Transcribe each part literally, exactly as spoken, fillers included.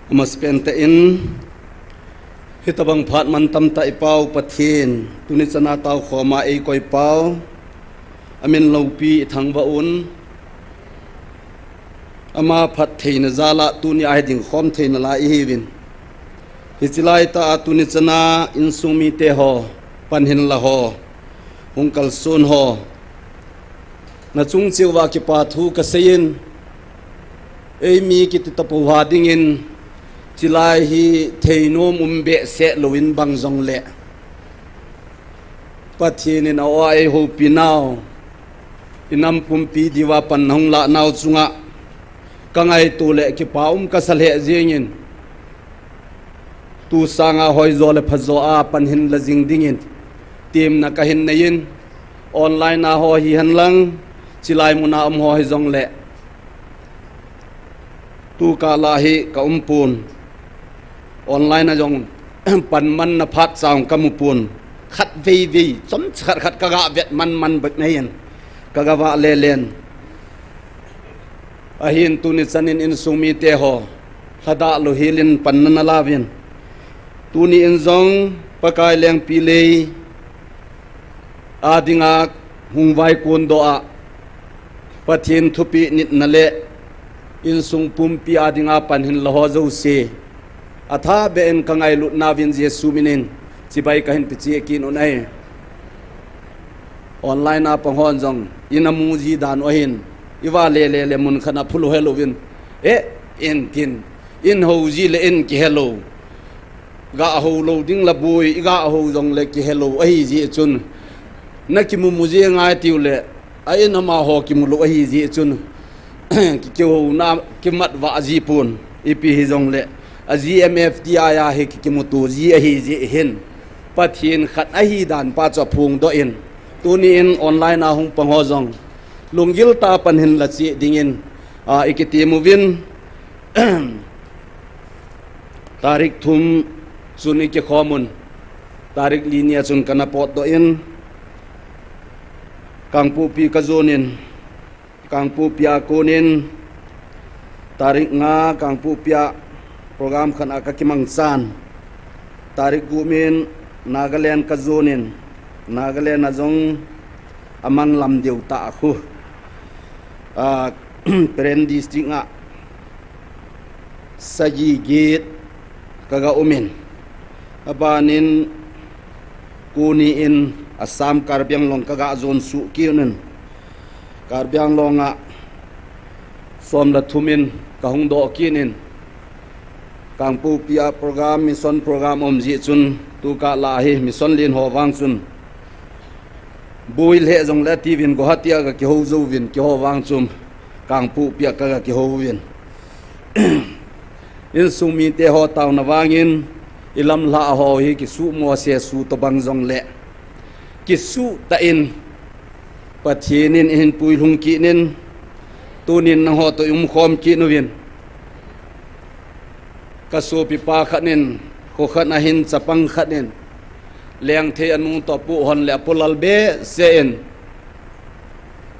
Amasapen tah in, hitabang phat mantam tah i Pau Pathen, tuni chana tao khoma eikoi pau, amin loupi i thangvah un, ama phattheina jal a tuni a hi dingkhom theina lai i hiuvin. Hiche laitah a tuni chana insung mite ho, panhin la ho, hung kalson ho, nachung cheh uva kipa thu kaseiyin, eimi kiti tapou ha dingin, chulai hi theinom um behseh louvin bang jongle, Pathen in a-o a eihoupi nau, i nam pumpi diuva pan nahung lah nau chunga kangaito le kipa um kasa lheh jengin, tu sanga hoijo le phajo a panhin la jing dingin temna kahin neiyin, online a ho hihen lang, chulai muna um ho hijongle, tukah lah hi ka umpon, online a jong panmanna phat chang kamu pon, khatveivei chomcha khat khat kaga vet manman bep neiyin, kaga vah lelen. Ahin tuni chanin insung mite ho, lhadah lou helin panna nalauvin, tuni in jong Pakai lengpi lei a dinga hung vaikon doh a, Pathen thupeh nitna le insung pumpi a dinga panhin la ho jouse, athah beh in kangailut nauvin Jesu minin chibai kahin pehcheh kit un ahi. Online a pang hon jong ina muji dan u ahin, i vah lele le mun khat a phulou helouvin, eh, in tin, in houji le in kihelou, ga houlou ding la boi, i ga hou jongle kihelou ahijeh chun, na kimumu ji ngai tiu le, a in amaho kimulou ahijeh chun, ki, kihouna kimatvah ji pon, ipi hijongle, a GMFDI a hi ki, kimuto ji ahijeh hin, Pathen khat ahi dan pa chu aphongdoh in, tuni in online a hung pang ho jong lunggil tah a panhin la cheh dingin, a, i kitem uvin, tarik thum chun i kikhom un, tarik li nia chun kana potdoh in, Kangpokpi kajon in, Kangpokpi a konin, tarik nga Kangpokpi a program khat a kakimangchan, tarik gup in Nagaland kajon in, Nagaland a jong amang lam deu tah khu, a, Peren District a sagi get kaga um in, abanin kuni in Assam Karbi Anglong kaga jon suh kit un, Karbi Anglong a som le thum in kahung doh kit in, Kangpokpi a program, mission program um jeh chun, tukah lah hi mission len ho vang chun, boi lheh jongle atiuvin, Guwahati a ga kihou jouvin, keiho vang chun Kangpokpi a kaga kihou uvin. Insung mite ho taona vangin, i lamlhah ho hi kisuhmo se su tobang jongle, kisuh tah in Pathen in eihin puilhung kit in, tunin nangho toh i umkhom kit uvin. Kasopipa khat in, kho khat a hin chapang khat in, Lengthei anu toh apoh hon le apoh lal behseh in,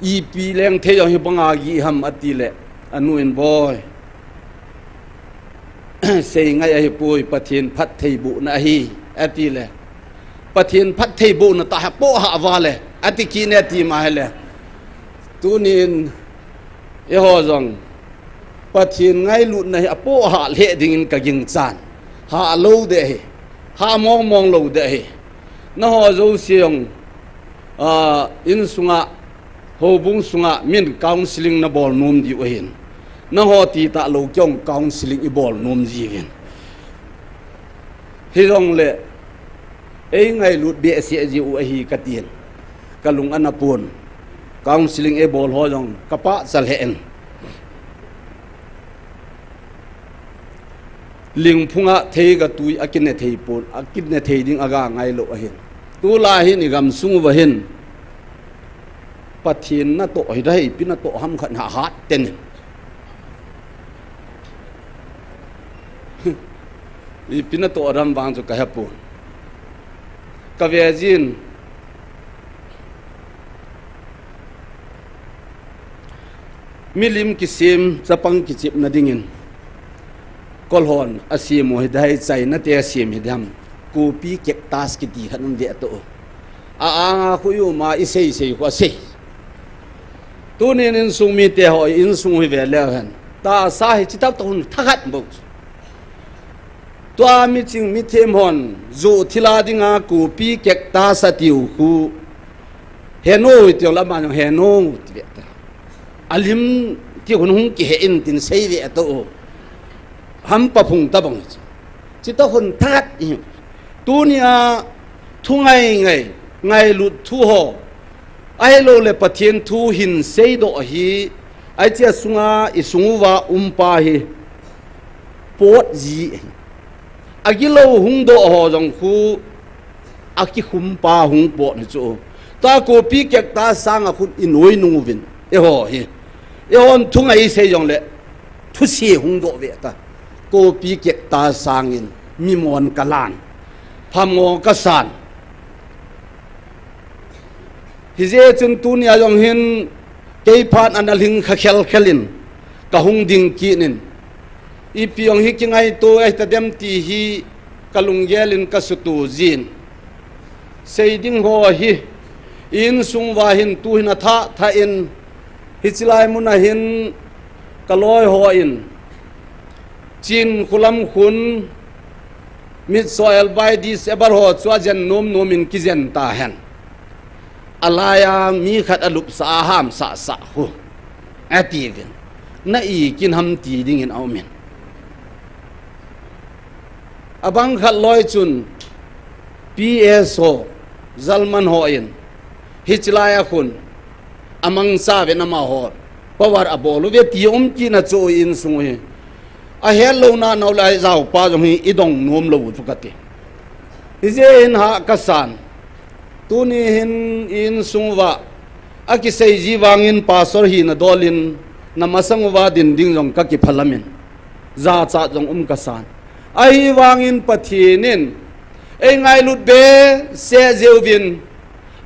ipi Lengthei jong hibanga gih ham ati le, anu in, boi, sei ngai ahipoi, Pathen phattheibohna ahi, ati le, Pathen phattheibohna tah hi apoh hah uva le, ati kit in ati ma ahile, tunin eiho jong Pathen ngailutna hi apoh hah lheh dingin kaginchan. Hah lou ding ahi, hah mongmong lou ding ahi. Nangho jouse jong, a, insunga, houbung sunga min counselling nabol nom diu ahin, nangho titah lou kei jong counselling ibol nom jiuvin. Hijongle, eingailut behseh jiu ahi katin, kalung ana pon. Counselling eibol ho jong kapahcha lheh in. Lingphunga theiga tui akine thei pon, akine thei ding aga ngailou ahin. Tulai hin igamsung uva hin, Pathen natoh hiding ahi, ipi natoh ham khat hahat ten in. Ipi natoh dam vang chu kahepon. Kave jin, milim kisem, chapang kichepna dingin, Kolhon asem u hi dai, China te asem hi dam. Kopi cactus kiti khat um ve to. A anga khu i um a, i sei sei khu asei. Tunin insung mite ho, insung hi ve leu hen. Tahsa hi chitah tah hun thakhat bou. Tua miching mithem hon, jo thila dinga kopi cactus atiu khu. Heno, tiu lama jong heno, ti ve ta. Alim ti hun hung kihe in tin sei ve to. Hampa phung tabang. Chitah hun thakhat i. Tunia thu ngai ngai, ngailut thu ho. Ahilou le Pathen thu hin seidoh hi. Aichia sunga i sung uva um pa hi. Pot ji. Agilou hung doh ho jong khu. Akikhum pa hung pot hi chu. Ta kopi cactus sanga khun i noi nung uvin. Eiho hi. Eihon thu ngai sei jong le. Thusi hung doh ve ta. Kopi cactus sangin. Mimon kalan. Phamo kasan. Hijeh chun tunia jong hin kei phat ana lhing kha khel khelin kahung ding kit in. Ipi jong hi kingaito ahita dem ti hi kalunggel in kasutu jin. Seiding ho hi insung uva hin tuhin athah thah in hichilai muna hin kaloi ho in Chin khulam khun mitso elbai disable ho chu ajen nom nom in kijen ta hen. Alaiya mi khat alupsa a hamsah sah khu. Atiuvin. Na i kin ham ti dingin aumin. Abang khat loi chun P S ho, Zalman ho in. Hichilai a khun. Amangsa ve nama ho. Power abol uve ti um kina chu insung hi. Ahet lou na nau lai jao pa jong hi i dong nom lou chu kati. Hijeh hin ha kasan. Tuni hin insung uva. Akisei ji vangin pastor hina dolin. Namasang uva din ding jong kakiphalam in. Jachat jong um kasan. Ahivangin Pathen in. Ei ngailut be se jeuvin.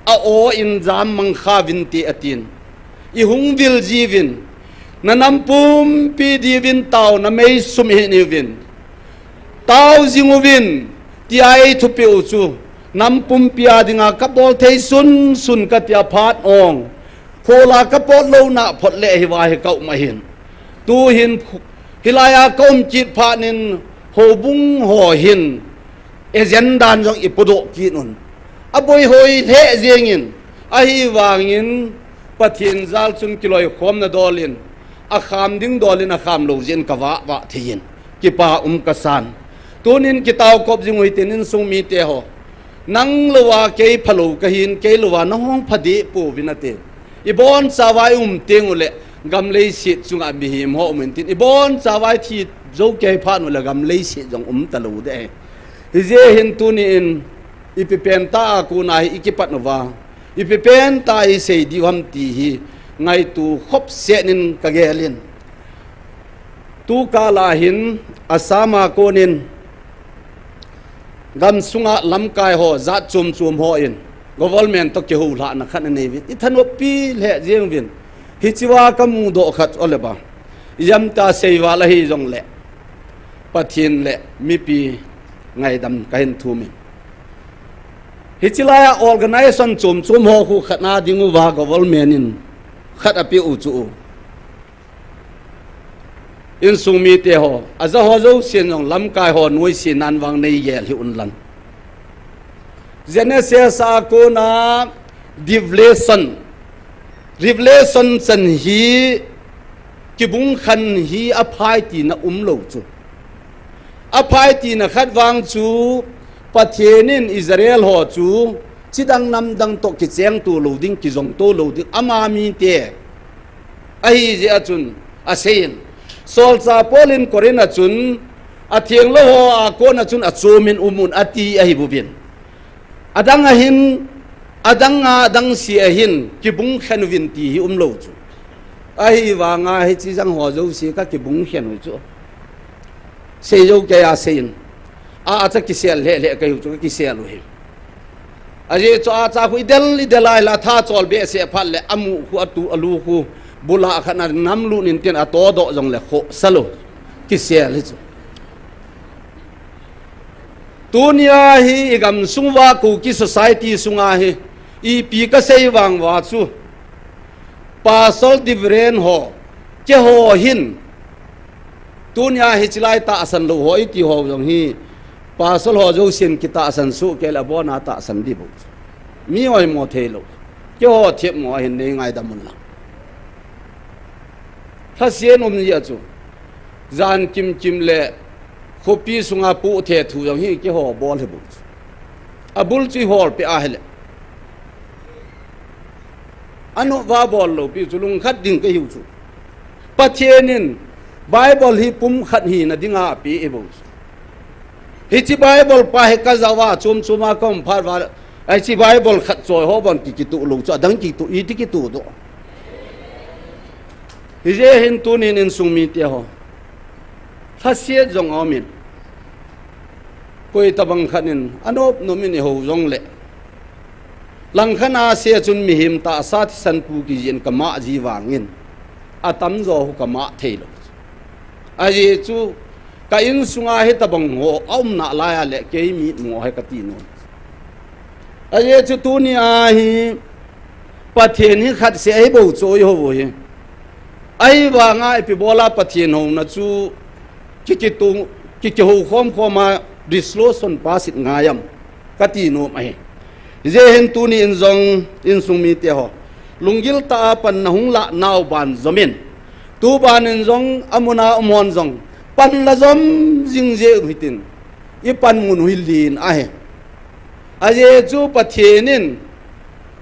A o in jam mang kha vin ti atin. I hung vil ji vin. Na nam pumpi di vin tao na mei sum hi ni vin. Tao jing uvin, ti a ei thupi u chu. Nam pumpi a dinga ka bol thei sun sun ka ti a phat ong. Khola ka pot lou na phot le hi va hi ka um ahin. Tu hin hilai a ka um kit phat nin houbung ho hin. Agenda jong i podoh kit un. A boi hoi lheh jengin. Ahivangin Pathen jal chun kiloikhomna dolin. A kham ding dolin a kham lou jin ka vah vah thei in. Kipa um kasan. Tunin kitao kop jing u hitin insung mite ho. Nang louva kei phalou kahin, kei louva nang hung pha deh pouvin ati. I boncha uva i um teng uleh gam leiset chunga mihem ho um intin. I boncha uva i thi jou kei phat uleh gam leiset jong um talou deh. Hijeh hin tuni in i pipen ta a kona hi i kipat uva. I pipen ta i sei diu ham ti hi ngaitu khop senin ka gelin. Tu kala hin Assam a konin gam sunga lamkai ho jat chom chom ho in government to kihoulhahna khat anei vin. I thanop pi lheh jeng vin. Hichiva ka mudoh khat ole ba. Ijam ta seival ahi jongle. Pathen le mipi ngaidam ka hin thumin. Hichilai a organization chom chom ho khu khat na ding uva government in khat ape u chu u. Insung mite ho, aja ho jousen jong lamkai ho nuisat nan vang nei gel hi un lang. Genesis a kona Revelation, Revelation chan hi kibung khan hi aphai tina um lou chu. Aphai tina khat vang chu Pathen in Israel ho chu chidang namdang to kicheng to lou ding, kijong to lou ding, ama mite. Ahi jeh a chun, aseiyin. Solchah Paul in Corinth a chun, atheng lou ho a kona chun achomin umun ati ahi buvin. Adang ahin, adang a, adang si ahin, kibung khen uvin ti hi um lou chu. Ahivanga hichi jang ho jouse ka kibung khen u chu. Sei jou kei a seiyin. A, acha kisel lheh lheh kei u chu ka kisel u hi. Ajeh chu acha khu idel, idel a ila tha chol behseh phat le amu khu atu alu khu bula khat na nam lu nin tin atodoh jongle khoh sa lou. Kisel hi chu. Tunia hi i gamsung uva Kuki society sunga hi ipi kasei vang uva chu, Pastor Divren ho, keiho hin, tunia hi chilai tahsan lou ho iti ho jong hi, Pastor ho jousen kitahsan soh kei le abona tahsan di bou. Mi oimo thei lou. Keiho themmo ahin nei ngaidam un lang. Lhasam um jia chu. Jan kimkim le khopi sunga pu the thu jong hi keiho bol hi bou chu. Abul chu i hol peh ahile. Anuva bol lou pi chu lungkhat ding kahiu chu. Pathen in Bible hi pumkhat hina dinga apeh hi bou chu. Hiche Bible pa hi kajao a chom chom a kaum phat uva, hiche Bible khat choi ho bon kikituh lou chu, adang kituh, iti kituh doh. Hijeh hin tunin insung mite ho, lhasiat jong aumin, koi tabang khat in anop nop in ihou jongle, langkhat a se chun mihem tahsa thisan pu kijin kamah ji vangin, atamjo hu kamah thei lou. Ajeh chu ka insunga hitabang ho aumna laiya le kei mitmo ahi kati nom. Ajeh chu tunia hi Pathen hi khat seh ahi bou chu ihou hi. Ahivanga ipi bola Pathen houna chu kikitu, kikihou khom khom a resolution pass it ngai am kati nom ahi. Hijeh hin tuni in jong insung mite ho, lunggil tah a pan nahung lah nau ban jom in, tu ban in jong amun a um hon jong pan la jom jing jeh u hitin, i panmun u hi lin ahi. Ajeh chu Pathen in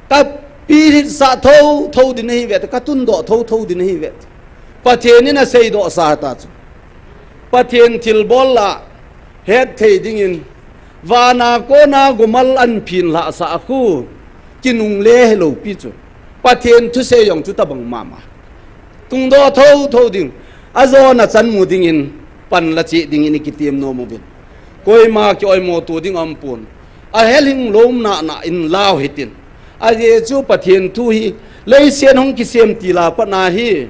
kapilhitsah thotho ding ahi ve, katundoh thotho ding ahi ve. Pathen in aseidoh sa ta chu, Pathen thilbol la hetthei dingin, vana kona gumal an phin lhahsah a khu kinungle hilou pi chu, Pathen thusei jong chutabang mama. Tungdoh thotho ding, ajona chan mu dingin, pan la cheh dingin i kitem nom uvin. Koima kioimo to ding aumpon. Ahel hing lom nana in lau hitin. Ajeh chu Pathen thu hi, leiset hung kisem til a pat na hi,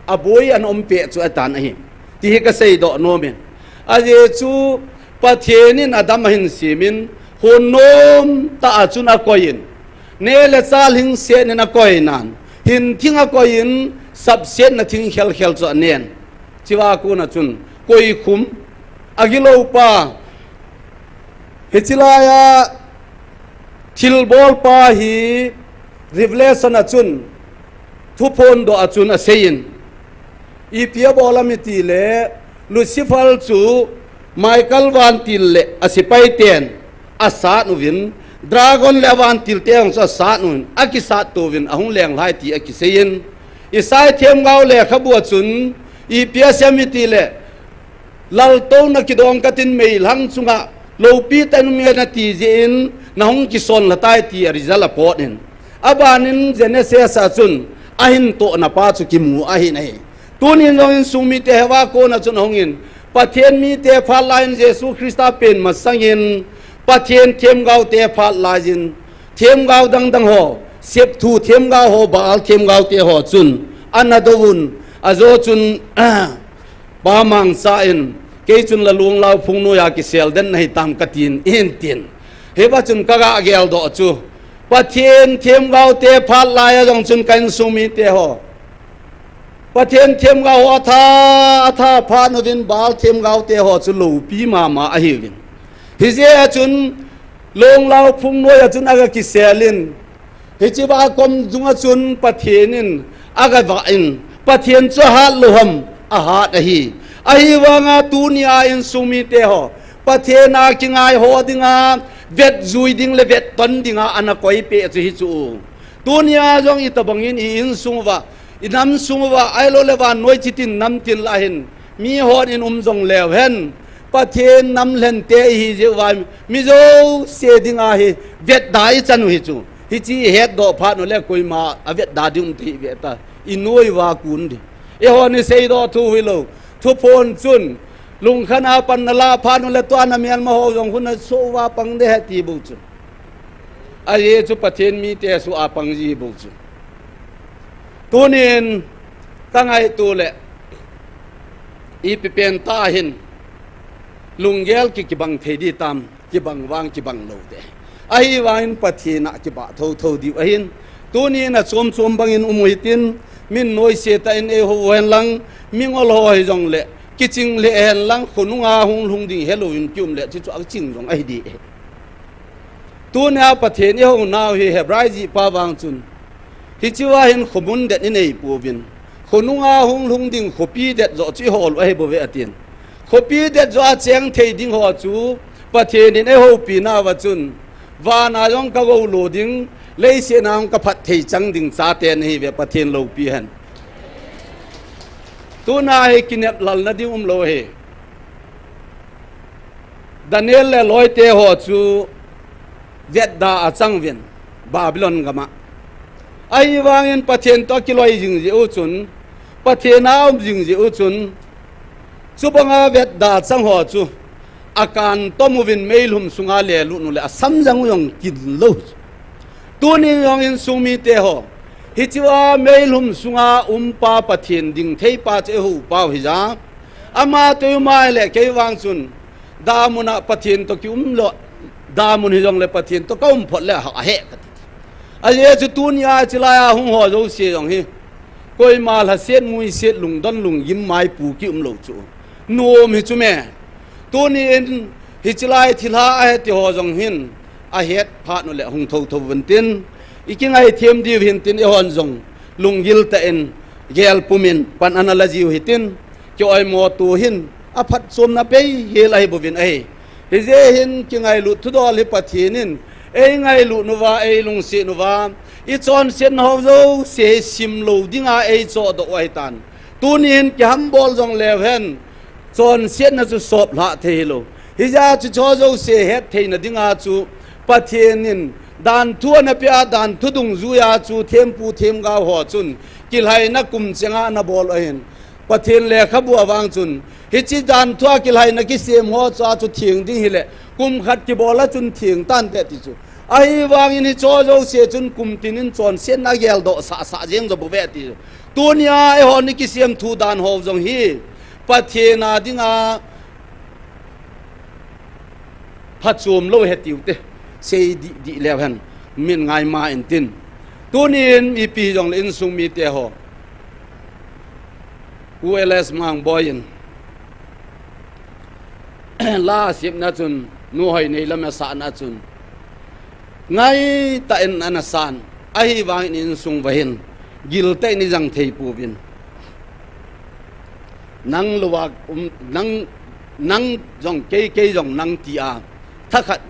aboi ana um peh chu ahitan ahi, ti hi kaseidoh nom in. Ajeh chu Pathen in Adam ahin semin, hon nom tah a chun akoi in, neh le chah hingset in akoi nan, hin thing akoi in, sapsetna thing khelkhel chu anen. Chua kona chun koikhum, agilou pa, hiche laiya thilbol pa hi Revelation a chun, thuphondoh a chun aseiyin, ipi abol am itile, Lucifer chu Michael vantil le asipai ten asat uvin, dragon le avantil te jong chu asat uvin, akisat to uvin, ahung lenglhai ti akiseiyin, Isaiah themgao lekhabu a chun ipi asei am itile, laltouna kidong katin meilhang chunga loupi tah in um nge nati jeh in nahung kisonlha tai ti a result apot in, abanin Genesis a chun ahin tohna pa chu kimu ahin ahi. Tunin jong insung mite hiva kona chun ahungin, Pathen mite phat laiyin Jesu Christa pen masangin, Pathen themgao te phat laiyin, themgao dangdang ho, septhu themgao ho, Baal themgao te ho chun ana douvun, ajo chun, Pa mangcha in, kei chun la lunglau phung noiya kisel den nahitam katin, ahin tin. Hiva chun kaga geldoh chu, Pathen themgao te phat laiya jong chun ka insung mite ho, Pathen themgao ho atha, atha phat uvin Baal themgao te ho chu loupi mama ahiuvin. Hijeh a chun lunglau phung noiya chun aga kiselin, hiche vakom dunga chun Pathen in aga vah in, Pathen chu ahat lou ham, ahat ahi. Ahivanga tunia insung mite ho, Pathen a kingai ho dinga vetjui ding le vetton dinga ana koipeh chu hichu. Tunia jong itobangin i insung uva, i namsung uva, ahilou le vannoi chitin namtin lah hin, mihon in um jong leu hen, Pathen nam lhente ihi jeh uva, mi jouse dinga hi vetda ichan u hichu. Hiche ihetdoh phat ule koima avetda ding umtahih ve ta. Inoi uva kun ding. Eihon iseidoh thu hilou, thuphon chun, lungkhat a pan nalah phat ule tua namelma ho jong khu nasoh uva pang ding ahi ti bou chu. Ajeh chu Pathen mite soh a pang ji bou chu. Tunin kangaito le, ipi pentah hin lunggel ki kibang thei ding tam. Kibang vang kibang lou te. Ahivangin Pathen a kibah thotho diu ahin. Tunin achom chom bangin um u hitin, min noise tah in eiho u hen lang, mingol ho hijongle, kiching le hen lang, khonunga hung lhung ding helou in kium le, chuchu aching jong ahi di. Tunia Pathen eiho nau hi Hebrai jihpa vang chun, hichea hin khomun det inei pouvin, khonunga hung lhung ding khopi det joh chu ihol u ahi bouve atin. Khopi det joh a cheng thei ding ho chu Pathen in eihoupi nauva chun, vana jong kagou lo ding, leiset a jong kaphat thei chang ding chate nahiuve, Pathen loupi hen. Tuna hi kinep lal na ding umlou ahi. Daniel le loite ho chu vetda a chang uvin Babylon gam a. Ahivangin Pathen toh kiloi jing jeh u chun, Pathen a um jing jeh u chun, chubanga vetda chang ho chu akan tom uvin meilhum sunga lelut u le asam jang u jong kin lou. Tuni jong insung mite ho, hichea meilhum sunga umpa Pathen ding theipa chu eihoupau hija. Ama toh um ahile kei vang chun, damun a Pathen toh kium lou, damun hijongle Pathen toh kaum phot le ahe kati. Ajeh chu tunia chilai a hung ho jouse jong hi, koima lhaset muiset lungdon lunggim maipu kium lou chu nom hi chu me. Tunin hichilai thilha ahet ti ho jong hin, ahet phat u le hung thotho uvin tin, ikingai them diu hin tin, eihon jong lunggil tah in gel pumin pan ana la jiu hitin, kioimo tu hin aphatchomna pei hel ahi bouvin ahi. Hijeh hin kingailut thudol hi Pathen in eingailut uva, eilungset uva, ichonsetna ho jouse hi simlou dinga eichohdoh u ahitan. Tunin kihambol jong leu hen, chonsetna chu sop lhah thei hilou. Hijeh a chu hicheho jouse hettheina dinga chu Pathen in danthu ana pea, danthu dungjuia chu thempu themgao ho chun kilhaina kum chenga ana bol u ahin. Pathen lekhabua vang chun, hiche danthua kilhaina kisem ho chua chu theng ding hile, kum khat kibol a chun theng tante ti chu. Ahivangin hicheho jouse chun kum tin in chonsetna geldoh sahsah jeng jo bouve ti chu. Tunia eihon ikisem thu dan ho jong hi, Pathen a dinga phachom lou hetiu te, sei dihdih leu hen, min ngaima intin. Tunin ipi hijongle insung mite ho, U L S Mangboi in la asepna chun, Nu Hoinei lam asahna chun, ngaitah in ana san, ahivangin insung uva hin giltah in ijang thei pouvin. Nang louva, um, nang, nang jong kei, kei jong nang tia, thakhat,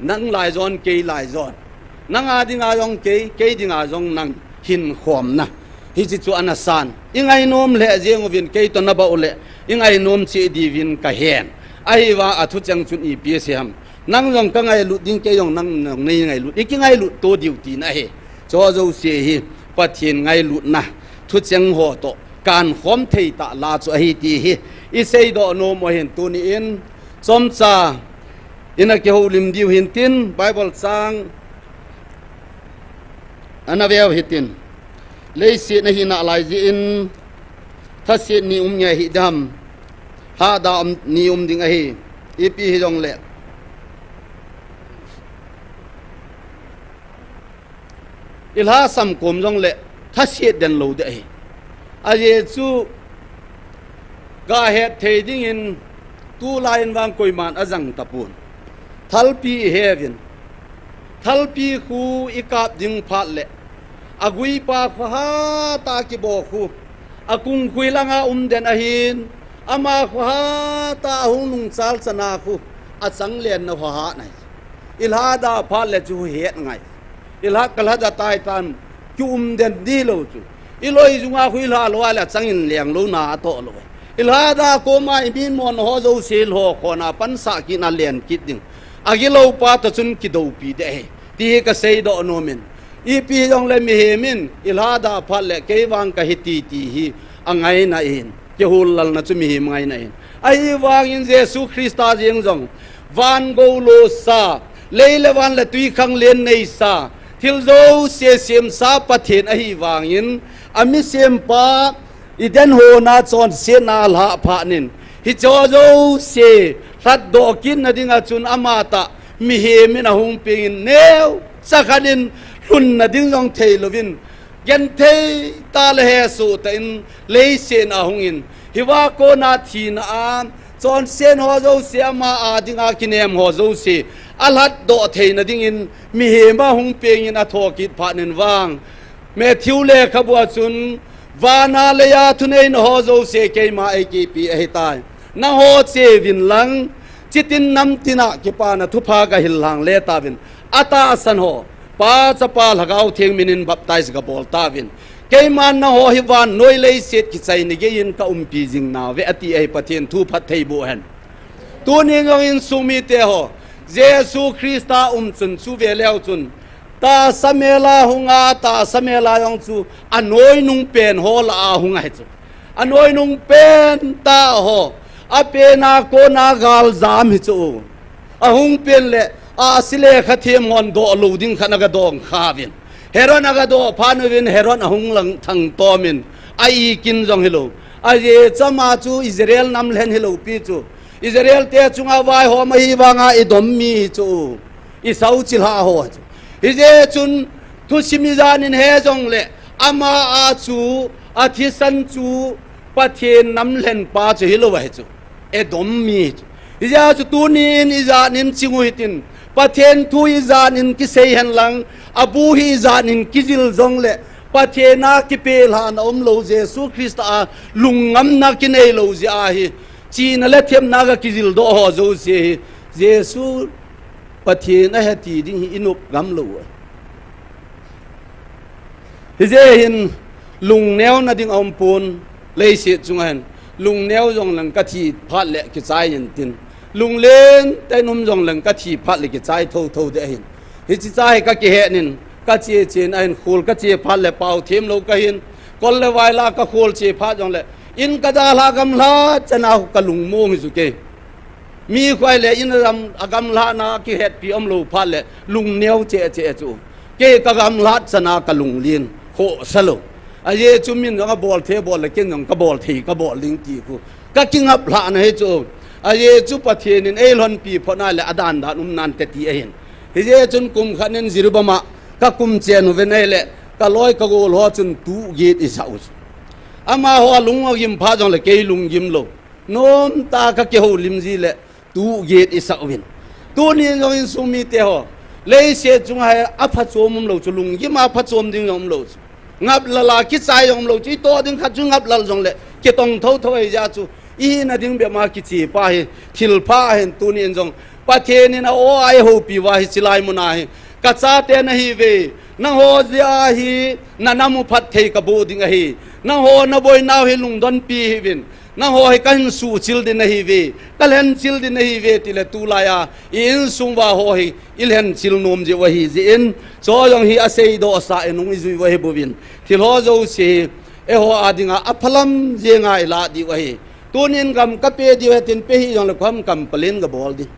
nang laijon kei laijon, nanga dinga jong kei, kei dinga jong nang, hinkhomna hiche chu ana san. Ingainom lheh jeng uvin, kei toh nabah u le ingainom cheh diuvin kahen. Ahivang a thucheng chun ipi asei ham? Nang jong kangailut ding, kei jong nang, nang neingailut, ikingailut to diu tina ahi. Hicheho jouse hi Pathen ngailutna thucheng ho toh kankhom thei tah la chu ahi ti hi iseidoh nom u ahin. Tunin chomcha ina kihoulim diu hintin, Bible chang ana veu hitin. Leiset ahina lai jeh in, thaset ni um nge hidam, hahda um, ni um ding ahi. Ipi hijongle, ilhasam kom jongle thaset den lou ding ahi. Ajeh chu gahet thei dingin tulai in vang koiman ajang tapon. Thalpi iheuvin, thalpi khu ikap ding phat le, aguipa khohatah a kibo khu, akung khu ilanga um den ahin, ama khohatah a hung nungchal chana khu achang lenna khohat ahi. Ilhada phat le chu het ngai. Ilha, kalhada taitan, kium den ding lou chu. Iloi junga khu ilha lou a le achangin leng louna atoh lou. Ilhada koma iminmona ho jouse lhokhona pansah kit na len kit ding, agilou pa toh chun kidoupi ding ahi, ti hi kaseidoh nomin. Ipi hijongle mihem in ilhada phat le kei vang kahi ti, ti hi angaina ahin, kihullalna chu mihem ngaina ahin. Ahivangin Jesu Christa jeng jong, van gou losa, lei le van le twikhanglen neisa, thil jouse semsa Pathen ahivangin, ami sempa Eden hon a chonsetna alhah phatnin, hicheho jouse Lhatdoh kitna dinga chun amatah mihem in ahung pengin, neocha khat in lhunna ding jong theilouvin, genthei tah le hesoh tah in leiset a ahungin, hiva kona thina a chonset ho jouse, ama a dinga kinem ho jouse alhatdoh theina dingin mihem ahung pengin athokit phat in vang, Matthew lekhabua chun, vana leiya thuneina ho jouse keima eikipe ahitai. Nangho cheuvin lang, chitin namtina kipana thupha gahil lhangle tauvin. Atahsan ho, Pa, Chapa, Lhagao Theng minin baptize gabol tauvin. Keiman nangho hi vannoi leiset kichaina geiyin kaumpi jing nauve, ati ahi. Pathen thu phatthei boh hen. Tuni jong insung mite ho, Jesu Christa um chun chu veleu chun, tahsa mela hunga, tahsa mela jong chu anoinung pen ho lah a hung ahi chu. Anoinung pen tah ho, apena kona galjam hi chu. Ahung pen le, ahsi le khathem hon doh lou ding khat in agadong khauvin. Herod agadoh phat uvin, Herod ahung lang thangtomin, a-ikin jong hilou. Ajeh chu ama chu Israel nam lhen hilou pi chu. Israel te chunga vaihom ahi vanga Edom mi hi chu. Esau chilhah ho chu. Hijeh chun thusim ijat in he jongle ama a chu athisan chu Pathen nam lhen pa chu hilou ahi chu. Edom mi chu. Hijeh chu tunin ijat in ching u hitin. Pathen thu ijat in kisei hen lang, abu hi ijat in kijil jongle, Pathen a kipelhahna umlou, Jesu Christa a lungngamna kinei lou jeh ahi. China le themna a kijil doh ho jouse hi, Jesu Pathen ahi ti ding hi inop gam lou. Hijeh hin lungneo na ding aum pon, leiset chunga hin lungneo jong leng kathi phat le kichai intin, lunglen tah in um jong leng kathi phat le kichai thotho ding ahin. Hiche cha hi kakihet in, kache chen ahin, khol kache phat le pao them lou kahin, kol le vai la kakhol che phat jongle, in kadalhah gamlhat chan a kalungmong hi chu kei. Mi khoi le in agam, agamlhahna kihetpi umlou phat le lungneo cheh cheh chu. Kei kagamlhat chan a kalunglen khoh sa lou. Ajeh chu min jong abol thei bol le ken jong kabol thei kabol ding ti khu kakingap lhahna hi chu. Ajeh chu Pathen in eilhonpi phot nai le adan dan um nante ti ahin. Hijeh chun kum khat in Jiribam a kakum chen uvin ahile, kaloi kagol ho chun tuhget isah u chu. Amaho alung agim phat jongle kei lunggim lou. Nomtah a kakihoulim ji le tuhget isah uvin. Tunin jong insung mite ho, leiset chunga hi aphachom umlou chu, lunggim a phachom ding jong umlou chu. Ngaplal a kichai jong umlou chu, itoh ding khat chu ngaplal jongle kitong thotho ahijeh chu, ihina ding bep ma kiche pa hi thilpha ahin. Tunin jong Pathen in a-o a eihoupi uva hiche lai mun a hi, kachate nahiuve, nangho jeh a hi nanam u phatthei kaboh ding ahi, nangho naboinau hi lungdonpi hih uvin, nangho hi kahin suhchil ding nahiuve, kalhenchil ding nahiuve, tile tulai a i-insung uva ho hi ilhenchil nom jiu ahi jeh in, chu jong hi aseidohsah in hung ijui u ahi bouvin, thil ho jouse hi eiho a dinga aphalam jenga ilah diu ahi. Tunin gam kape diu ahi tin, pe hih jongle khoham complain gabol ding.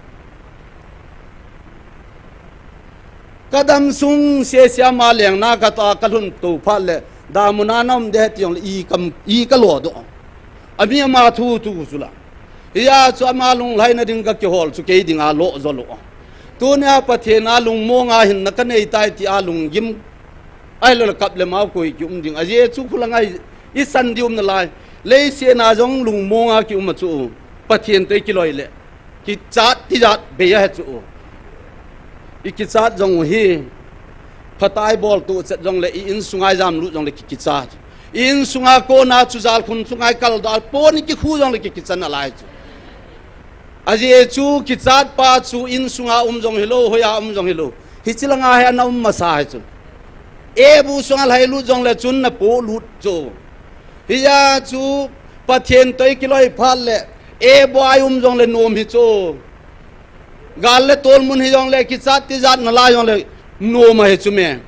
Kadam sung sese ama lengna katoh a kalhun tou phat le, damun a naum ding ahi ti jongle i kam, i kalo doh. Ami ama thu thu chu la. Hijeh chu ama lunglhaina ding kakihol chu kei dinga lo jo lou. Tunia Pathen a lungmonga hinna kanei tai tia lunggim, ahilou le kap le mao koi kium ding. Ajeh chu khulanga isan diu um nalai. Leiset a jong lungmonga kium a chu, Pathen toh ikiloi le, kichat tijat bei ahi chu. Ikichat jong u hi, phatai bol toh chet jongle, i-insunga ijamlut jongle ki, kichat chu. I-insunga kona chu jalkhun sunga ikaldoh a pon ikikhu jongle ki, kichat nalai chu. Ajeh chu kichat pa chu insunga um jong hilou, hoiya um jong hilou, hiche langa hi ana um masa ahi chu. Ebu sunga lhailut jongle chun napolut chu. Hijeh chu Pathen toh ikiloi phat le, ebu a i um jongle nom hi chu. Gal le tolmun hijongle, kichat tijat nalai jongle nom ahi chu me.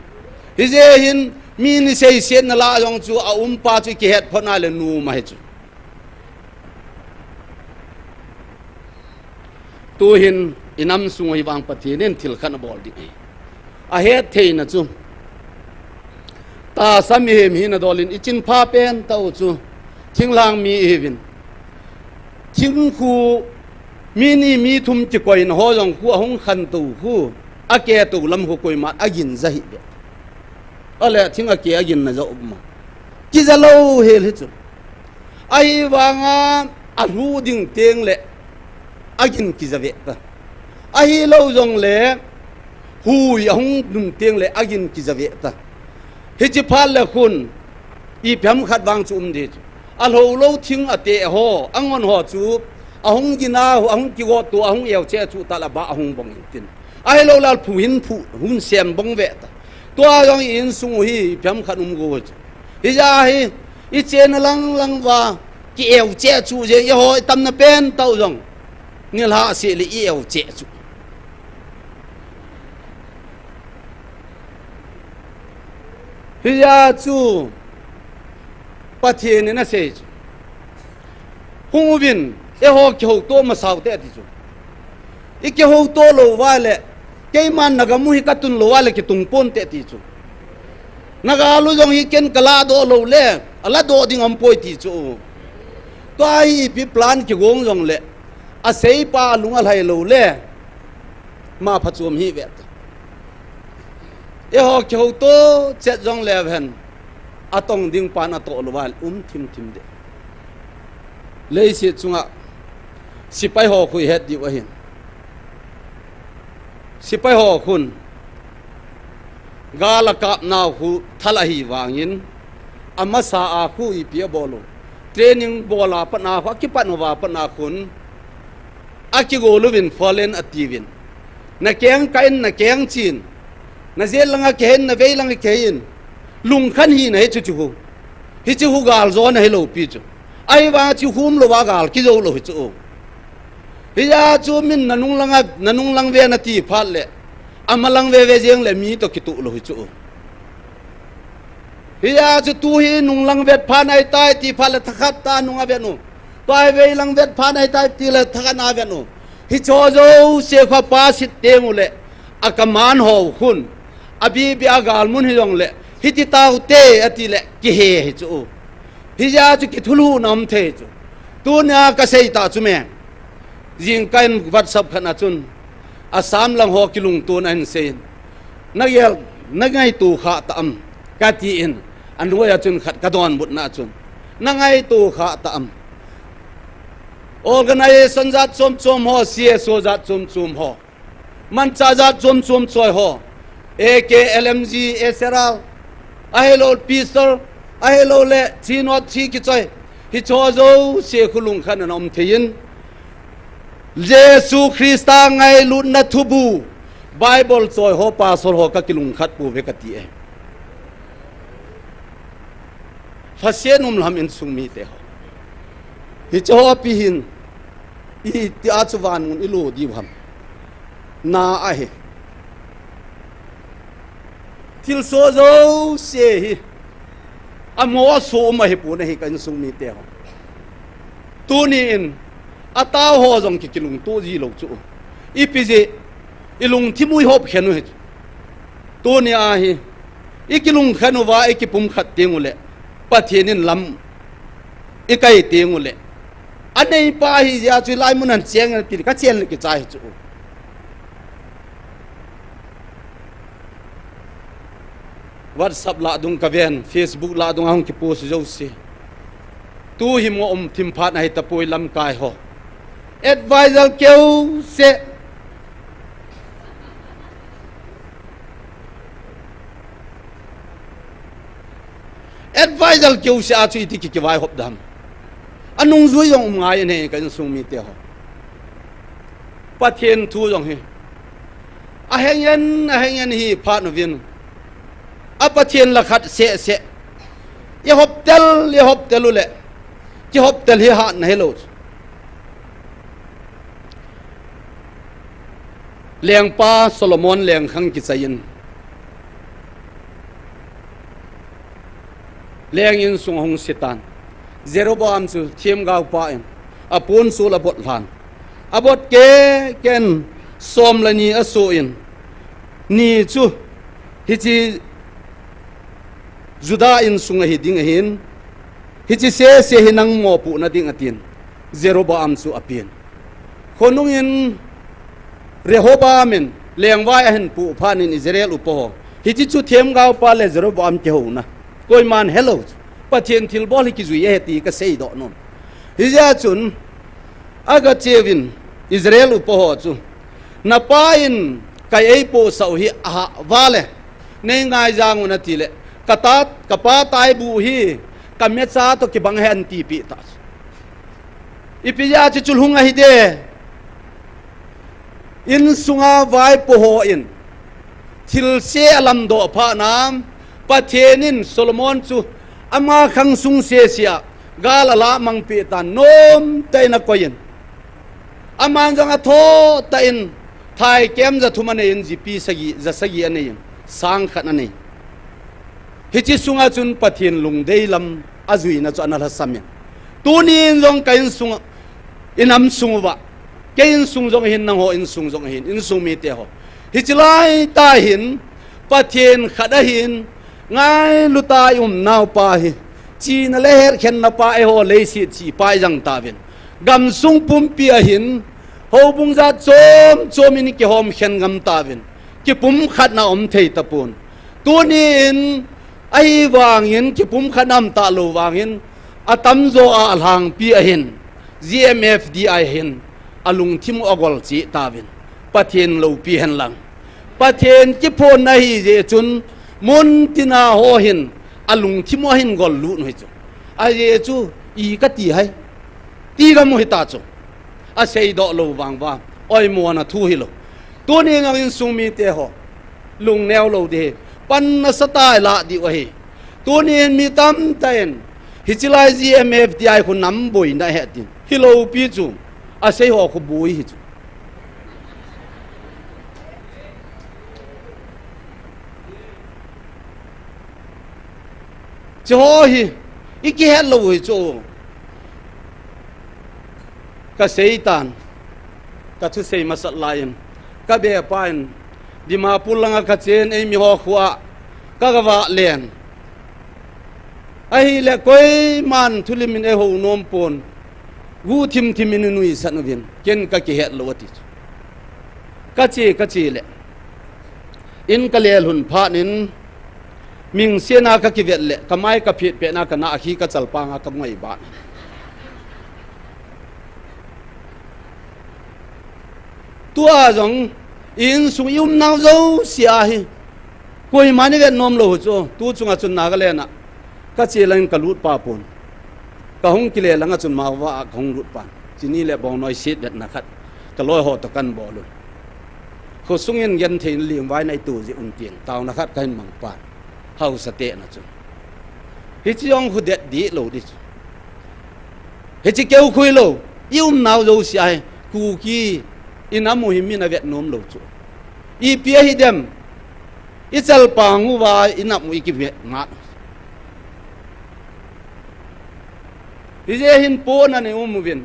Hijeh hin mi niseiset nalah jong chu aumpa chu ikihet phot nai le nom ahi chu. Tuhin inam sung u hi vang Pathen in thil khat abol ding ahi. Ahet theina chu, tahsa mihem hina dol in ichinpha pentah u chu thinglhang mi ihiuvin. Thingkhu Mi ni mi thum kikoina ho jong khu ahung khantou khu, aketou lam khu koiman agin ja hih ve. Ale thing ake agin na ja um a. Kija lou hel hi chu. Ahivanga alhu ding teng le agin kija ve ta. Ahilou jong le hui ahung ding teng le agin kija ve ta. Hichi phat le khun ipi ham khat vang chu um ding chu. Alho lou thing ate ho, angon ho chu, ahung gina, ahung kigot tu, ahung eu che chu ta la ba ahung bong in tin. Ahilou le alphu hin phu, hun sem bong ve ta. Tua jong insung u hi ipi ham khat um go chu. Hija hi, ichena lang lang va, ki eu che chu je, i ho i tamna pen tau jong. Nilha se le i eu che chu. Hija chu Pathen in asei chu. Hung uvin, eiho kihouto masau te ati chu. I kihouto lou va le, keiman nagam u hi katun lou va le kitung pon te ati chu. Nagal u jong hi ken kala doh lou le, ala doh ding aum poi ti chu. Tua hi ipi plan kigong jong le, aseipa alung alhai lou le, ma phachom hi ve ta. Eiho kihouto chet jong le ven, atong ding pan atoh lou va le um thim thim de. Leiset chunga sipai ho khu i het diu ahin. Sipai ho khun gal a kap nau khu thal ahi vangin, amasa a khu ipi abol u. Training bol a pat na khu, akipat uva pat na khun, akigol uvin folen atiuvin. Na keng ka in, na keng chin. Na jet langa kei hin, na vei langa kei hin. Lungkhan hina hi chu chu hu. Hichi hu gal jo na hi lou pi chu. Ahivang chu hum lou va gal kijou lou hi chu. Hija chu min na nung langa, na nung lang ve na ti phat le. Ama lang ve ve jeng le mi to kitu lou hi chu. Hija chu tu hi nung lang vet phan ai tai ti phat le thakhat ta nung a vet u. Tua hi vei lang vet phan ai tai ti le thakhat na vet u. Hicho jouse kha pa sit teng u le. A kaman ho khun. A bi bi a gal mun hi jong le. Hiti tau te ati le kihe hi chu. Hija chu kithulu nam thei chu. Tunia kasei ta chu me. Jingkah in WhatsApp khat na chun, Assam lang ho kilungtun ahin seiyin. Na gel, na ngaito kha ta am, kati in, anoi a chun khat ka donbutna chun. Na ngaito kha ta am. Organization jat chom chom ho, C S O jat chom chom ho. Mancha jat chom chom choi ho. A K, L M G, S R R, ahilou Pistol, ahilou le, three nought three kichoi. Hicho jouse khu lungkhan ana um thei in. Jesu Christa ngailutna thubu, Bible choi ho, pastor ho ka kilungkhat pou ve kati e. Lhasen um lham insung mite ho. Hiche ho pi hin, iti a chu van mun i lo diu ham. Na ahi. Thilsoh jouse hi. Amo so um ahi pon ahi ka insung mite ho. Tuni in, atao ho jong ki kilungto ji lou chu. Ipi jeh, i lungthim u i hop khen u hi chu. Tuni a hi, i kilungkhen uva, i kipumkhat teng u le, Pathen in lam i kai teng u le, aneipa hi jeh a chu hilai mun a cheng in ati le, ka chen le kichai hi chu. WhatsApp lah dung ka ven, Facebook lah dung a hung ki post jouse. Tu hi mo um thim phat ahi tapoi lamkai ho. Advisor keu se. Advisor keu se a chu iti ki kivaihop dam. Anungjui jong um ngai in he ka insung mite ho. Pathen thu jong hi. Ahengen, ahengen hi phat uvin. A Pathen la khat seh seh. I hop tel, i hop tel u le. Ki hop tel hi hatna hi lou. Lengpa Solomon lengkhang kichai in. Leng insung a hung sitan. Jeroboam chu themgao pa in. A pon sul a bot lhan. A bot ke ken som le ni a so in. Ni chu hiche Judah insung ahi ding ahin. Hiche sese hi nang mopohna ding atin. Jeroboam chu a pen. Khonung in Rehoboam in lengvai ahin pu phat in Israel upa ho, hiche chu themgao pa le Jeroboam kihouna. Koiman helou chu. Pathen thilbol hi kijui ahi ti kasei doh nom. Hijeh chun, aga cheuvin Israel upa ho chu, napa in ka eipohsah u hi ahah vale, nei ngaijang un atile, ka ta, ka pa taibu hi ka mecha toh kibang ahi anti peh ta. Ipi jeh a chu chulhung ahi de. Insunga vaipo ho in thilse alamdoh phat nan, Pathen in Solomon chu ama khang sung sese a gal alamang peh tan, nomtah in akoi in. Aman jong athoh tah in thaikem jathum anei in, jipi sagi, jasagi anei in, sang khat anei. Hiche sunga chun Pathen lungdei lam ajuina chu ana lhasam in. Tunin jong ka insung, inam sung uva, kei insung jong ahin, nangho insung jong ahin, insung mite ho. Hiche laitah hin, Pathen khat ahin, ngailut a i umnau pa hi, chihna le hetkhenna pa eiho leiset chihpa ijang tauvin. Gamsung pumpi ahin, houbung jat chom chom in i kihom khen ngam tauvin. Kipumkhatna um thei tapon. Tunin, ahivangin kipumkhatna um talou vangin, atamjo a alhangpi ahin, G M F D I hin, alungthim u agol cheh tauvin. Pathen loupi hen lang. Pathen kiphonna ahi jeh chun, muntina ho hin, alungthim u ahin gol lut u hi chu. Ajeh chu, i kati hai. Ti gam u hita chu. Asei doh lou vang uva, oimona thu hilou. Tunin jong insung mite ho, lungneo lou ding hi. Pan nasatah a ilah diu ahi. Tunin mi tamtah in, hiche lai G M F D I khu nam boina ahi tin, hiloupi chu, asei ho khu boi hi chu. Hiche ho hi, i kihet lou u hi chu. Kasei tan, ka thusei masat lai in, ka bepa in, Dimapur langa kachen, eimi ho khoa, ka, ka vah len. Ahile koiman thulim in eihou nom pon, guhthim thim in inuisat uvin, ken ka kihet lou ati chu. Kache, kache le. In ka lelhun phat in, mingsen a ka kivet le, ka mai ka phet pet na ka nah khi ka chalpang a ka ngoi ban. Tua jong, i insung i umnau jouse ahi. Koiman ivet nom lou u chu, tu chunga chun Nagaland a. Kache lang in ka lut pa pon. Ka hung kile langa chun Mao va a ka hung lut pan. Chini le Bongnoi set vetna khat. Ka loi ho toh kan bol un. Khosung in genthei in limvai na i tu ji un tin. Taona khat ka hin mang pan. Hausa te na chun. Hiche jong khu det dih lou di chu. Hiche keu khu hilou. I umnau jouse ahi. Kuki i nam u hi min avet nom lou chu. Ipi ahi dem. I chalpang uva i nam u i kivet ngat. Hijeh hin pona nei um uvin.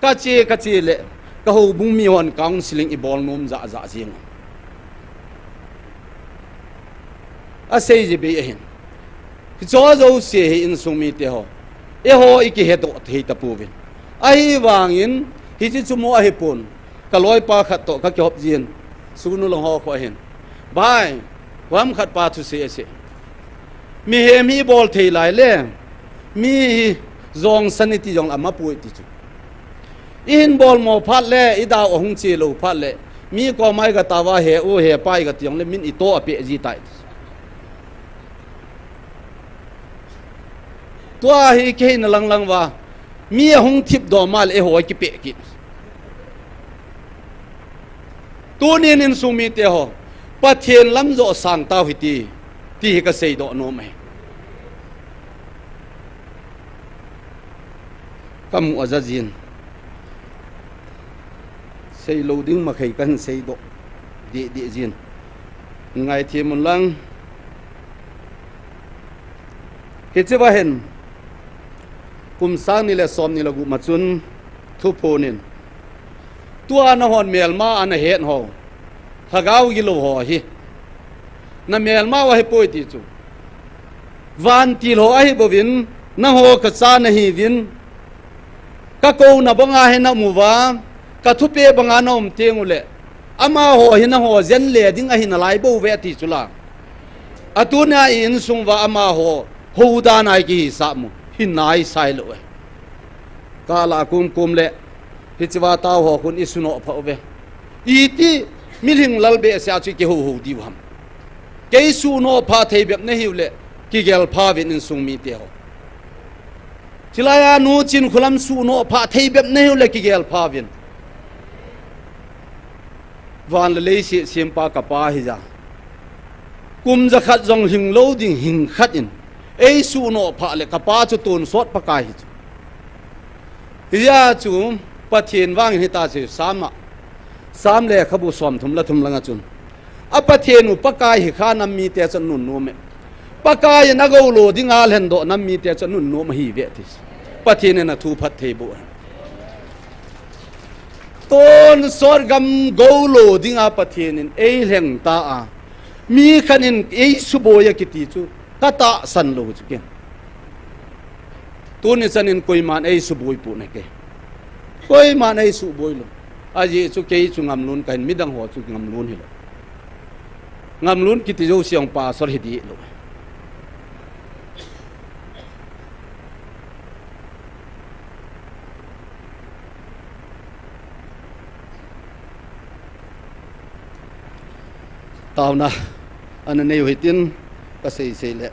Kache, kache le, ka houbung mi hon counseling i bol nom jah jah jing. Asei ji bei ahin. Hiche jouse hi insung mite ho. Eiho i kihet doh thei tapouvin. Ahivangin, hiche chu mo ahi pon. Ka loipa khat toh ka kihop jin. Sunu lang ho kho ahin. Bai, huam khat pa thusei asei. Mihem hi bol thei lai le. Mi hi jongsan i ti jong ama pui ti chu. I hin bol mo phat le, i dau ahung che lou phat le. Mi koma i ga tao va he u he pa i ga ti jong le, min i to a pe ji tai. Tua hi kei na lang lang va. Mi ahung thip doh ma le eiho kipeh kit. Tunin insung mite ho, Pathen lam joh sang tau hite, ti hi ka seidoh nom ahi. Ka mu a ja jin. Seilou ding ma khei kan seidoh. Dih dih jin. Ngaithem un lang. Hiche va hin, kum sang ni le som ni le gup ma chun thuphon in, tua nahon melma ana het ho, lhagao gilou ho hi, na melma u ahi poi ti chu. Vantil ho ahi bouvin, nangho ka cha nahiuvin, ka kouna banga hi na um uva, Ka thupi banga na um teng ule, amaho hi nangho jen le ding ahi nalai bou ve ati chu la. Atuna i insung uva amaho houdan a i kihisah u hi nai sai lou e. Ka la kumkum le, hichea tao ho khun i sunoh pha uve. Iti, mihem lal behseh a chu i kihou hou diu ham. Kei sunoh pha thei bep na hiu le, kigel pha uvin insung mite ho. Chilai a nu Chinkholam sunoh pha thei bep na hiu le, kigel pha uvin. Van le lei se sempa ka pa hi ja. Kum jakhat jong hing lou ding hing khat in. Ei sunoh pha le ka pa chu tonsot Pakai hi chu. Hijeh chun Pathen vangin hita chu Sam a. Sam lekhabu somthum le thum langa chun. A Pathen u Pakai hi kha nam mite chu anunnom e. Pakai in agou lo dinga lhendoh nam mite chu anunnom ahi ve ti. Pathen in athu phatthei boh hen. Tonsot gam gou lo dinga Pathen in ei lheng ta a. Mi khat in ei suboi a kiti chu ka tahsan lou chu ken. Tuni chan in koiman ei suboi pon e ke. Koiman ei suboi lou. Ajeh chu kei chu ngamlun kahin midang ho chu ngamlun hilou. Ngamlun kiti jouse jong pastor hi dih lou. Taona ana nei u hitin ka sei sei le.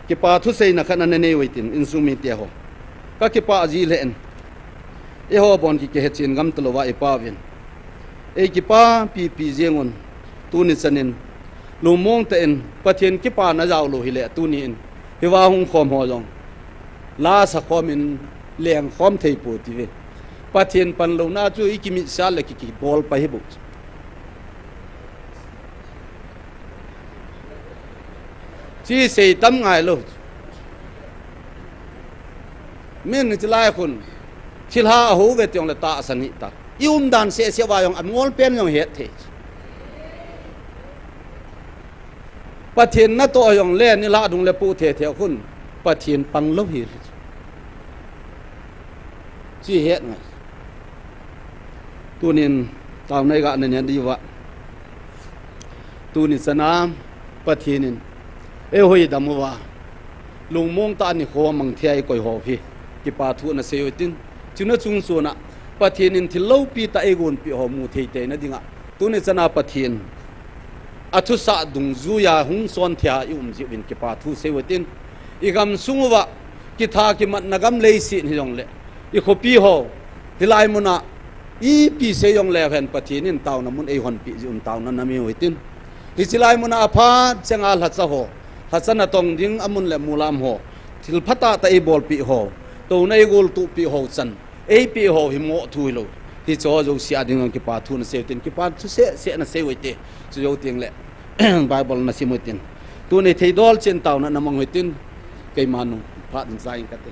Kipa thuseina khat ana nei u hitin insung mite ho. Ka kipah ji le in. Eiho bon ki kihe chen ngam talou va i Pa uvin. Ei kipa pipi jeng un tuni chan in lungmong tah in Pathen kipana jao lou hile tuni in. Hiva hung khom ho jong. La sa khom in leng khom thei pou ti ve. Pathen panlouna chu i kimit sah le ki kibol pa hi bou. Chi sei tam ngai lou. Min chi lai khun. Thilha a ho ve tiong le tahsan hita. I umdan seh seh va jong a ngol pen jong het thei. Pathen natoh jong le ni la dung le pu the the khun. Pathen pang lou hi. Chi het ngai. Tunin taona i ga na nen diu va. Tuni chana Pathen in ei hoi dam uva. Lungmong tah a nikho mang thei a i koi ho hi. Kipa thu na sei u hitin. Chuna chung chuna Pathen in thil loupi tah ei gonpi ho mu thei theina dinga. Tuni chana Pathen a thusah dungjuia hung son thei a i um jiu vin kipa thu sei u hitin. I gam sung uva kitha kimatna gam leiset hi jong le. I khopi ho. Hilai muna ipi sei jong le hen Pathen in taona mun ei honpi jiu in taona na nei u hitin. Hichi lai muna aphat chenga lhacha ho. Lhacha na tong ding a mun le mulam ho. Thil phatah tah ei bolpi ho. Touna ei goltupi ho chan. Ei pe ho hi mo thu hilou. Hicho jouse a ding jong kipa thu na sei u hitin, kipa thu seh seh na sei u hite. Chu jou teng le Bible na sim u hitin. Tuni thei dol chen taona na mang u hitin. Keima nung phat in sa ing kate.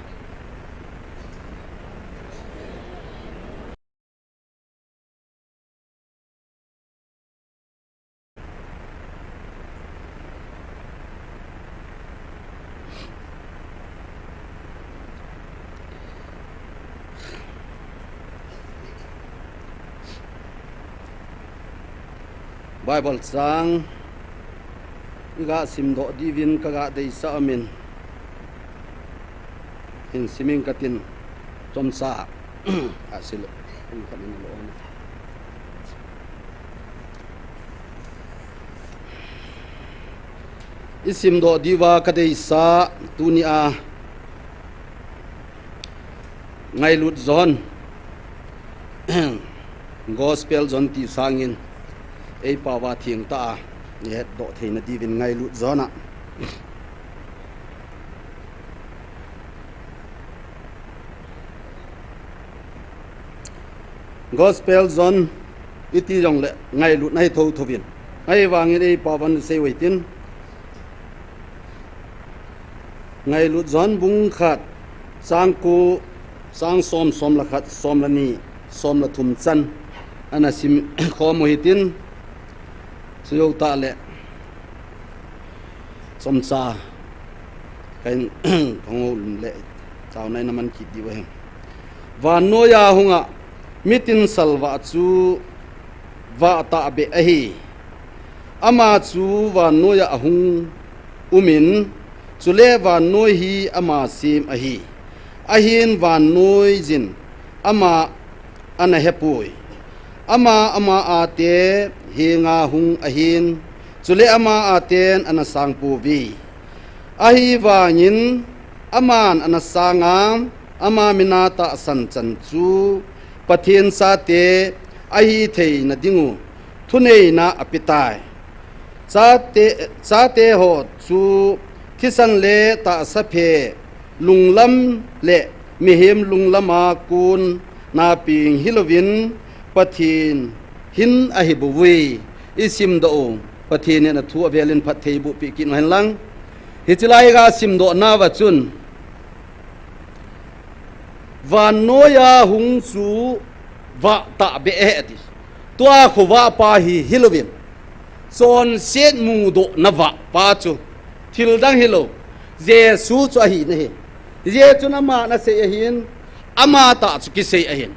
Bible chang i ga simdoh diuvin ka ga deisah amin. Hin siming katin chomcha. A sil. Kum khat in lo. I simdoh diuva ka deisah tunia Ngailut John, Gospel John ti sangin, ei paova thengtah a, i hetdoh theina diuvin Ngailut John a. Gospel John iti jongle ngailutna hi thotho in. Ahivangin ei paovan sei u hitin. Ngailut John bung khat, chang ko, chang som, som le khat, som le ni, som le thum chan ana sim khom u hitin. Sujou tah le. Chomcha. Kahin khangou le. Taona i na man kit diu ahi. Vannoiya hunga Mitinsal vah chu vah tahbeh ahi. Ama chu vannoiya ahung umin, chule vannoi hi ama sem ahi. Ahin vannoiyin ama ana hepoi. Ama ama ate henga hung ahin, chule ama aten ana sangpouve. Ahivangin aman ana sanga, ama mina tahsan chan chu Pathen chate ahitheina dingu thuneina apetai. Chate, chateho chu thisan le tahsa phe lunglam le mihem lunglama konna peng hilouvin Pathen hin ahibouvui. Isimdoh u, Pathen in athu avelin phatthei bohpeh kit uhen lang. Hiche lai ga simdoh nauva chun, vannoiya hung chu vah tahbeh ahi ati. Tua khovah pa hi hilouvin, chonset mudohna vah pa chu thildang hilou, Jesu chu ahi nahi. Hijeh chun aman asei ahin, ama tah chu kisei ahin.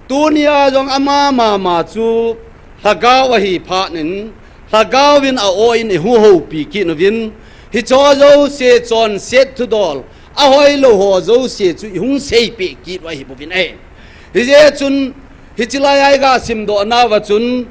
Tunia jong ama mama chu lhagao ahi phatnin, lhagaovin a-o in eihuhoupi kit uvin, hicheho jouse chonset thudol, ahoilou ho jouse chu ihung seipeh kit u ahibouvin ahi. Hijeh chun, hiche laiya iga simdoh nauva chun,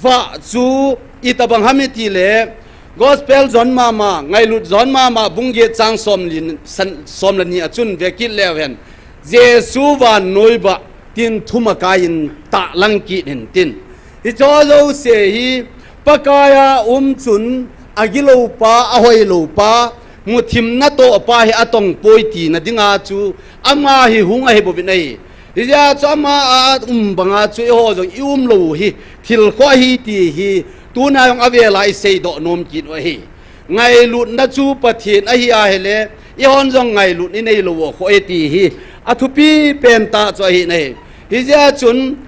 vah chu itobang ham itile, Gospel John mama, Ngailut John mama, bung get chang somli, san, somleni a chun vekit leuhen, Jesu vannoi vah tin thum akaiyin tahlang kit hin tin. Hicheho jouse hi Pakai a um chun agiloupa, ahoiloupa, muthim natohpa hi atongpoi tina dinga chu ama hi hung ahibouvin ahi. Hijeh a chu ama a um banga chu eiho jong iumlou hi thilkhoh ahi ti hi tuna jong avela iseidoh nom kit u ahi. Ngailutna chu Pathen ahi ahile, eihon jong ngailut inei lou u akhoh e ti hi athupi pentah chu ahi nahi. Hijeh a chun,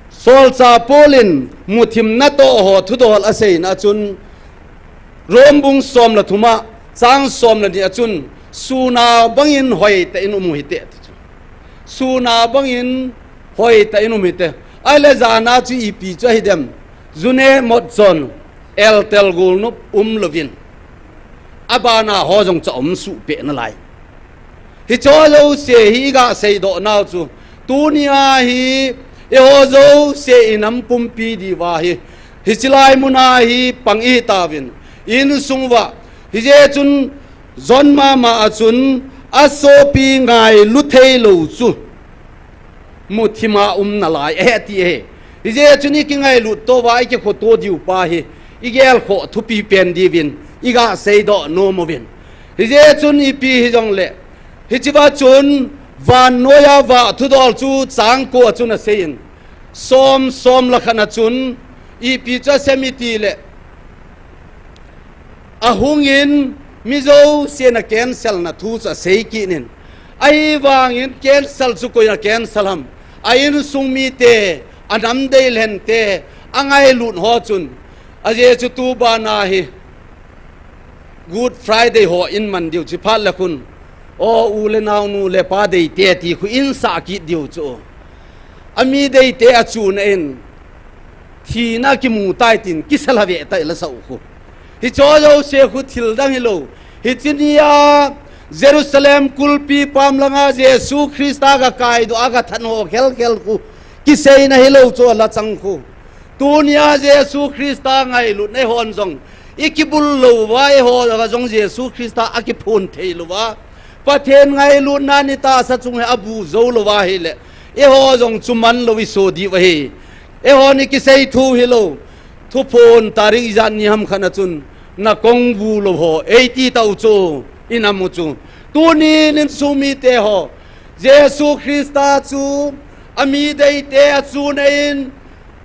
Solchah Paul in muthim natoh ho thudol aseina chun, Rom bung somle thum a, chang somleni a chun, suna bangin hoitah in um u hite ati chu. Suna bangin hoitah in um hite. Ahile jana chu ipi chu ahidem? Ju ne mot chon, eltel golnop umlouvin, abana ho jong chu aumsuh peh nalai. Hicheho jouse hi iga seidoh nau chu, tunia hi eiho jouse inam pumpi diuva hi, hiche lai muna hi pang ihitauvin, insung uva. Hijeh chun John mama a chun, asopi ngailu theilou chu muthima um nalai ahi ati ahi. Hijeh chun ikingailut touva ikikhoto diu pa hi igelkhoh thupi pen diuvin iga seidoh nom uvin. Hijeh chun ipi hijongle, hichea chun vannoiya vah thudol chu chang ko a chun aseiyin, som, somle khat a chun ipi chu asei em itile, ahungin mi jousen acancel na thu chu asei kit in. Ahivangin cancel chu koin acancel ham? A insung mite, anam deilhente, angailut ho chun. Ajeh chu tubana hi Good Friday ho in man diu chu phat le khun, o u le nao, nu le pa deite ti khu insah kit diu chu. Ami deite achuna in, thina kimu tai tin, kisalha ve tai la sa u khu. Hicheho jouse khu thildang hilou. Hiche nia Jerusalem kulpi pam langa Jesu Christa ga kaidoh a ga than ho khelkhel khu kiseina hilou chu ala chang khu. Tunia Jesu Christa ngailutna eihon jong ikibul louva, eiho jong Jesu Christa akiphon thei louva, Pathen ngailutna ni tahsa chung hi abu jou louva ahile, eiho jong chu manlou iso diu ahi. Eihon ikisei thu hilou, thuphon tarik ijat ni ham khat a chun, nakong vu lou ho eiti tau chu, inam u chu. Tunin insung mite ho, Jesu Christa chu ami deite achuna in,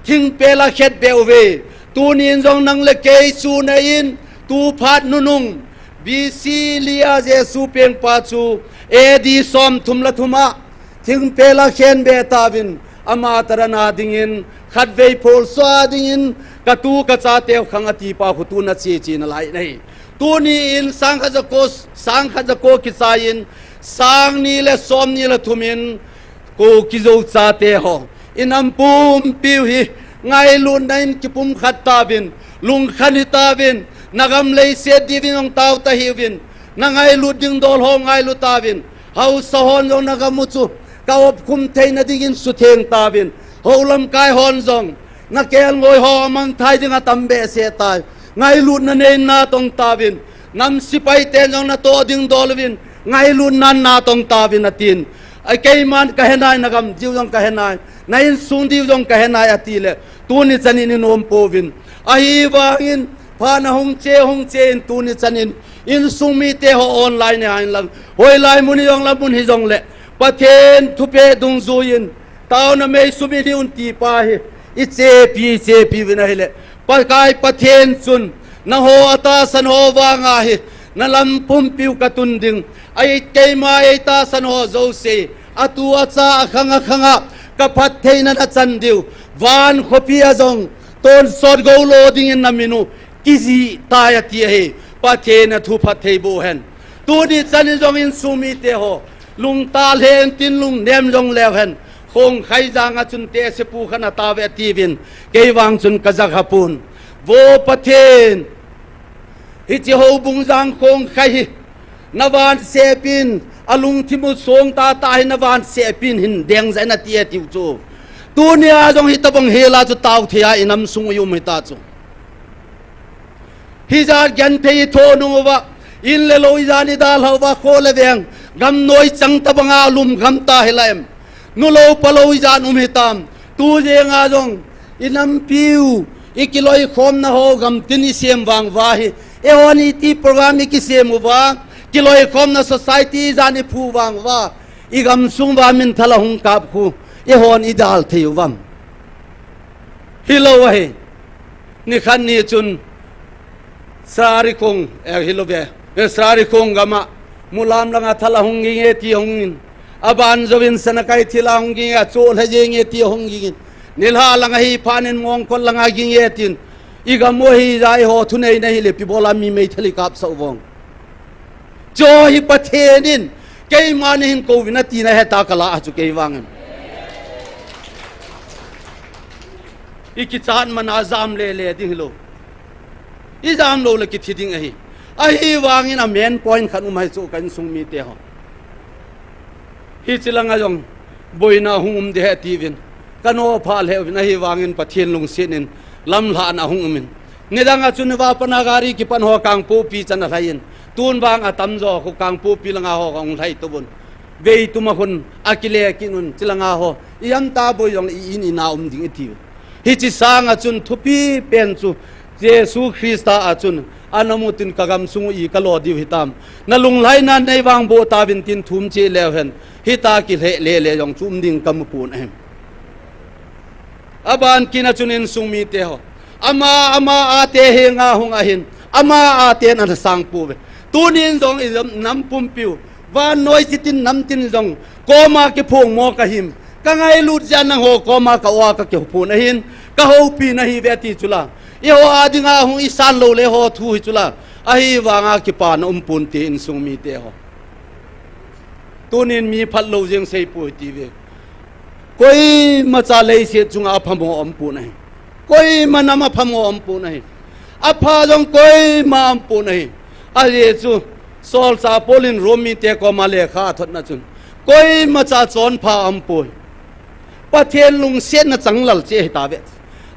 thingpel a khetbeh uve. Tunin jong nang le kei chuna in, tu phat nunung, B C lia Jesu pengpa chu A D somthum le thum a thingpel a khenbeh tauvin, ama tarana dingin, khatvei pholso a dingin, katu kachateu khang atipa khu tuna cheche nalai ahi. Tunin sangkhat jako, sangkhat jako kichaiyin, sangni le somni le thum in, Kuki Zo chate ho, Inam pumpiu hi ngailutna in kipumkhat tauvin, lungkhan hitauvin, nagam leiset diuvin jong tao tahiuvin, nangailut ding dol ho ngailu tauvin, haosa hon jong nagam u chu kaopkhum theina dingin sutheng tauvin, houlamkai hon jong nakelngoi ho amangthai ding atam behseh tai, ngailutna nei natong tauvin, nam sepai ten jong natoh ding dol uvin, ngailutna natong tauvin atin. Keiman kahenai, nagam diu jong kahenai, na insung diu jong kahenai atile, tuni chanin inom pouvin. Ahivangin phat ahung che, hung che in tuni chanin insung mite ho online hihenlang, hoilai mun hijongle, mun hijongle, Pathen thupeh dungjuiyin, taona mei sumil hih un ti pa hi ichepi, ichepi uvin ahile, Pakai Pathen chun, nangho atahsan ho vanga hi nalam pumpiu katun ding, ahi, keima eitahsan ho jouse, atu acha, akhang akhanga kaphattheina nachan diu, van khopi a jong tonsot goulo dingin namin u kijih tai ati ahi. Pathen athu phatthei boh hen. Tuni chanin jong insung mite ho, lungtah lheh intin lungnem jong leu hen. Khongkhai janga chun tehsepu khat ataove atiuvin, keivang chun kajakha pon. Vo Pathen, hiche houbung jang Khongkhai hi navansehpin, alungthim u song tahtah hi navansehpin hin deng jeh in ati atiu chu, tunia jong hitobang hela chu taothei a inam sung u ium hita chu. Hijat genthei ithoh nung uva, in le lou ijat idalhah uva, kho le veng, gamnoi chang tobanga alum gam ta hila em? Nulou palou ijat um hitam? Tu jenga jong inampiu ikiloikhomna ho gamtin isem vang uva hi, eihon iti program ikisem uva, kiloikhomna society ijat iphu vang uva, igamsung uva minthal ahung kap khu eihon idalthei uvam? Hilou ahi. Nikhat ni chun Sarikhong, eh, hilouve, eh, Sarikhong gama Mulam langa thal ahung ginge ti ahungin, aban jouvin Sanakeithel a hung ginge, achoh lha jenge ti ahung gingin, nilhah langa hi phatnin Mongkol langa ginge tin, igam u hija eiho thuneina hile ipi bola mi meithal ikapsah u vong? Chu hi Pathen in keima nahin kouvin atina heta kalah a chu keivangin ikichat mana jam lele ding hilou. Ijam loule kithi ding ahi. Ahivangin a main point khat um ahi chu ka insung mite ho, hiche langa jong boina hung um ding ahi tiuvin, kano phah lheh uvin, ahivangin Pathen lungsetnin lamlhahna hung umin, nidanga chun Vapanagari kipan ho Kangpokpi chan alhaiyin, tun vang atamjo khu Kangpokpi langa ho ahung lhai tobun. Veituma khun akile kit un, chilanga ho iamta boi jongle i-in ina um ding itiu. Hiche sanga chun thupi pen chu Jesu Christa a chun, anamutin kagamsung u i kalo diu hitam? Nalunglhaina neivangboh tauvin tin thum cheh leu hen, hita kilheh lele jong chu um ding kamu pon ahi. Aban kit a chun insung mite ho, ama, ama ate henga hung ahin, ama aten ana sang pouve. Tunin jong inam pumpiu, vannoi chitin namtin jong koma kiphong mo kahim? Kangailut jeh a nangho koma ka-o a kakiphon ahin, kahoupi nahiuve ati chula, eiho a dinga hung isan loule eiho thu hi chula, ahivanga kipana um ponte insung mite ho. Tunin mi phatlou jeng seipoi tiuve. Koimacha leiset chunga aphamo aumpon ahi. Koima nam aphamo aumpon ahi. Apha jong koima aumpon ahi. Ajeh chu solchah Paul in Rom mite koma lekha athotna chun, koimacha chonpha aumpoi. Pathen lungsetna changlal cheh ahitauve.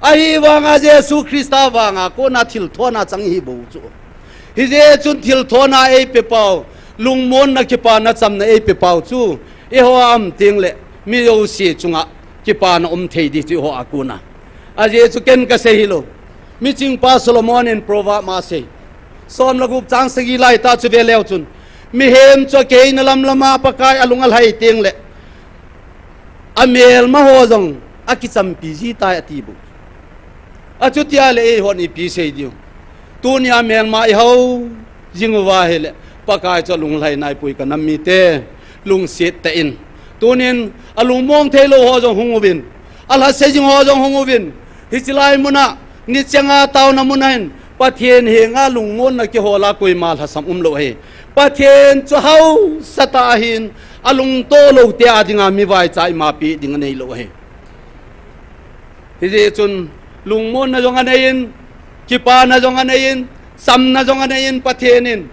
Ahivanga Jesu Christa vanga kona thilthona chang ihi bou chu. Hijeh chun thilthona eipepau, lungmonna kipana chamna eipepau chu eiho a um tengle mi jouse chunga kipana um thei ding chu eiho a kona. Ajeh chu ken kasei hilou. Michingpa Solomon in Proverb ma asei, somle gup chang sagi laitah chu veleu chun, mihem chu akeina lamlama Pakai alung alhai tengle amelmaho jong akichampi jitai atibou. Achutia le eihon ipi sei diu? Tunia melma ihao jing uva ahile, Pakai chu alunglhai naipoi kanam mite, lungset tah in. Tunin alungmong theilou ho jong hung uvin, alhase jing ho jong hung uvin, hiche lai muna, nichanga taona muna hin Pathen henga lungmonna kihola koima lhasam umlou ahi. Pathen chu haosatah ahin, alungtoh loute a dinga mi vaicha ima peh ding aneilou ahi. Hijeh chun lungmonna jong anei in, kipana jong anei in, chamna jong anei in, Pathen in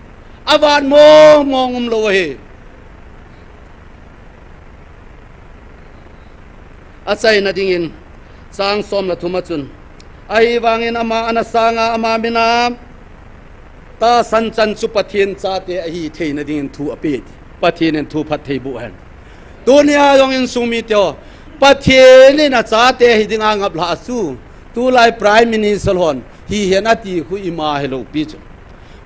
avat mong mong umlou ahi. Achaina dingin, chang som le thum a chun, ahivangin ama ana sanga ama mina tahsan chan chu Pathen chate ahi theina dingin thu ape ti. Pathen in thu phatthei boh hen. Tunia jong insung mite ho, Pathen in achate hi dinga ngaplhah chu, tulai Prime Minister hon hihen ati khu ima hilou pi chu.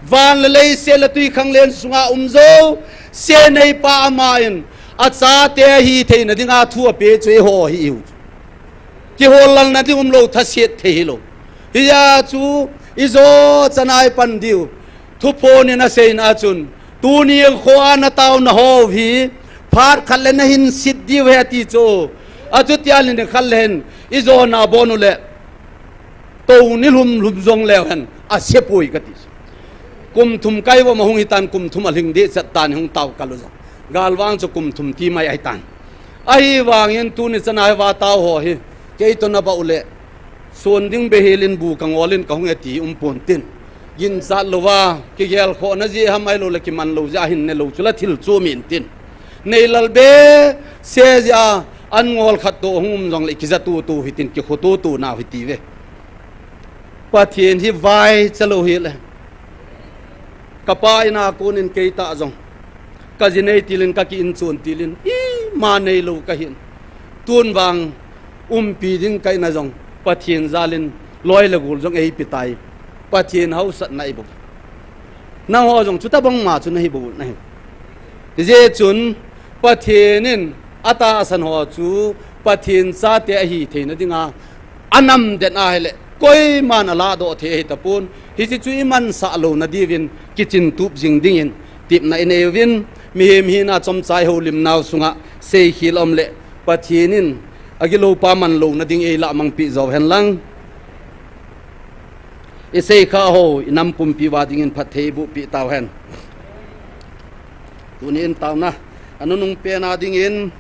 Van le leiset le twikhanglen sunga um jouse neipa ama in achate hi theina dinga thu ape chu eiho hi ihiu. Kihollalna ding umlou, thaset thei hilou. Hijeh chun ijo chana ipan diu. Thuphon in aseina chun, tuni kho a nataona ho hi phat khat le nahin set diu ahi ati chu. Achutia nikhat le hin ijo nabon u le, tou nilhum lhum jong leu hen asepoi kati. Kum thum kaivom ahung hitan, kum thum alhing deh chet tan, hung tao kal u jong. Galvang chu kum thum timai ahitan. Ahivangin tuni chana hi vatao ho hi, kei toh nabah u le, son ding beihel in bu kangol in kahung e ti umpon tin. Ginchat louva, kigelkhohna jeh ham ahilou le kimanlou jeh a hin nelou chu la thil chu min tin. Neilal behseh jeh a, an ngol khat toh hung um jongle kija tutu hitin, kikhu tutu nau hiti ve. Pathen hi vaicha lou hile. Kapa ina konin keitah jong kaji nei tilin, kaki inchon tilin, ima neilou kahin. Tun vang umpi ding kaina jong Pathen jalin loi le gol jong eipe tai. Pathen hausatna eibol. Nangho jong chutabang ma chu nahi bou nahi. Hijeh chun Pathen in atahsan ho chu Pathen chate ahi theina dinga anamden ahile, koiman aladoh thei ahitapon, hiche chu imansah louna diuvin kichin tup jing dingin tepna inei uvin, mihem hina chomcha ihoulimnau sunga seikhel aum le, Pathen in agilou pa manlouna ding eilah mangpeh jou hen lang. Iseikhah ho, inam pumpi uva dingin phatthei eiboh peh tau hen. Tuni in taona anunung pen a dingin,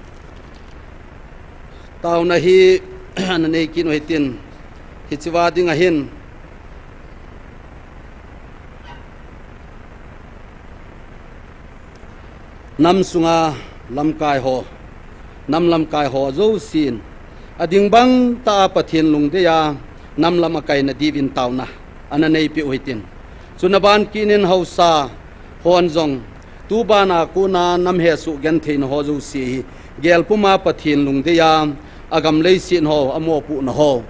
taona hi ana nei kit u hitin, hiche uva ding ahin. Nam sunga lamkai ho, nam lamkai ho jousen, ading bang tah a Pathen lungdei a, nam lam akaina diuvin taona ana neipeh u hitin. Chuna ban kinin haosa hon jong, tu bana kona nam hesoh gentheina ho jouse hi, gel puma Pathen lungdei a, agam leiset ho, amopohna ho,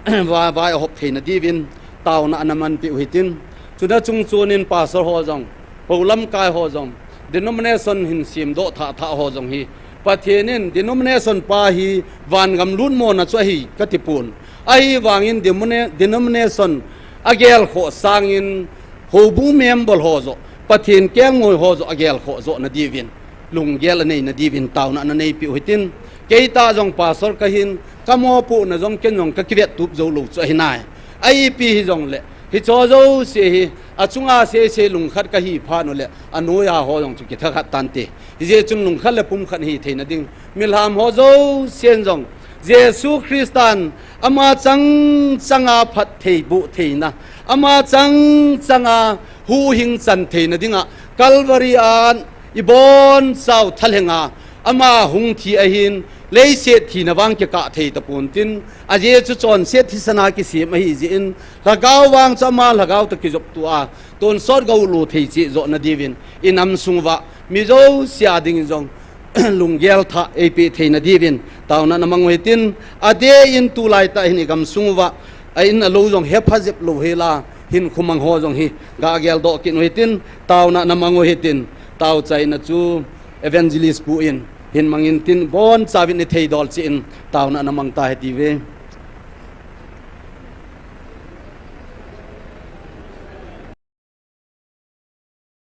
vai, vai ahop theina diuvin, taona ana manpeh u hitin. Chuna chungchonin pastor ho jong, hou lamkai ho jong, denomination hin semdoh thah thah ho jong hi, Pathen in denomination pa hi vangam lutmona chu ahi katipon. Ahivangin demone-, denomination agelkhoh sangin houbung member ho joh, Pathen kelngoi ho joh agelkhoh johna diuvin, lunggel aneina diuvin taona ana neipeh u hitin. Keitah jong pastor kahin, kamopohna jong ken jong kakivettup joulou chu ahinai. Aipi hijongle, hicheho jouse hi, achunga sese lungkhat kahi phat ule, anoiya ho jong chu kithakhat tante. Hijeh chun lungkhat le pumkhat hi theina ding, milham ho jousen jong, Jesu Christan ama chang changa phattheiboh theina, ama chang changa huhhing chan theina dinga, Calvary a ibonchau thalhenga, ama hung thi ahin, leiset thina vang kikah thei tapontin, ajeh chu chonset thisana kisem ahijeh in, lhagao vang chu ama lhagao toh kijoptoh a, tonsot gou lo thei cheh johna diuvin, inam sung uva, mi jouse a dingin jong, lunggel thah eipeh theina diuvin, taona ana mang u hitin, adeh in tulaitah hin igamsung uva, a in alou jong hepha jep lou hela, hinkho mang ho jong hi, gageldoh kit u hitin, taona ana mang u hitin, taochaina chu Evangelist pu in hin mangin tin, bonchauvin ithei dol cheh in, taona ana mang ta hitiuve.